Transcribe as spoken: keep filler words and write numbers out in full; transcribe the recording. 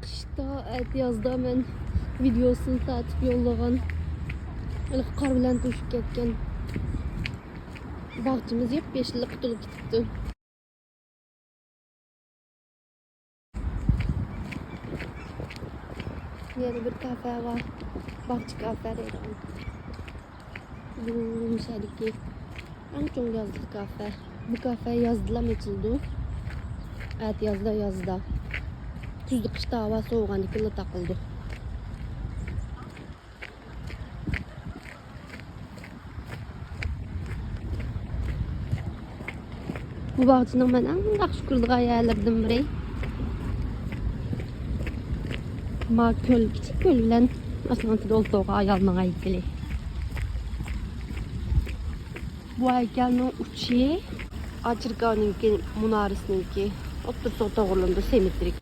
قىشتا، ئەتىيازدا مەن ۋىدېئوسىنى تارتىپ يوللىغان، ھېلىقى قار بىلەن توشۇپ كەتكەن باغچىمىز ياپيېشىللىققا تولۇپ كېتىپتۇ. يەنە بىر كافې بار. باغچە كافې دەيدىغان. بۇ مىشەدىكى ئەڭ چوڭ يازلىق كافې. بۇ كافې يازدىلا ئېچىلىدۇ. ئەتىيازدا، يازدا. كۈزدە، قىشتا ھاۋا سوۋۇغاندىكىنلا تاقىلىدۇ. بۇ باغچىنىڭ مەن ئەڭ ياخشى كۆرىدىغان يەرلىرىدىن بىرى. ما كۆل، كىچىك كۆل بىلەن ئاشۇنىڭ ئىچىدە ئولتۇرغان ئايالنىڭ ھەيكىلى. بۇ ھەيكەلنىڭ ئۇچى ئاچېركاۋنىڭكى، مۇنارىسىنىڭكى ئوتتۇرىسىغا توغرىلىنىدۇ، سىممېترىك.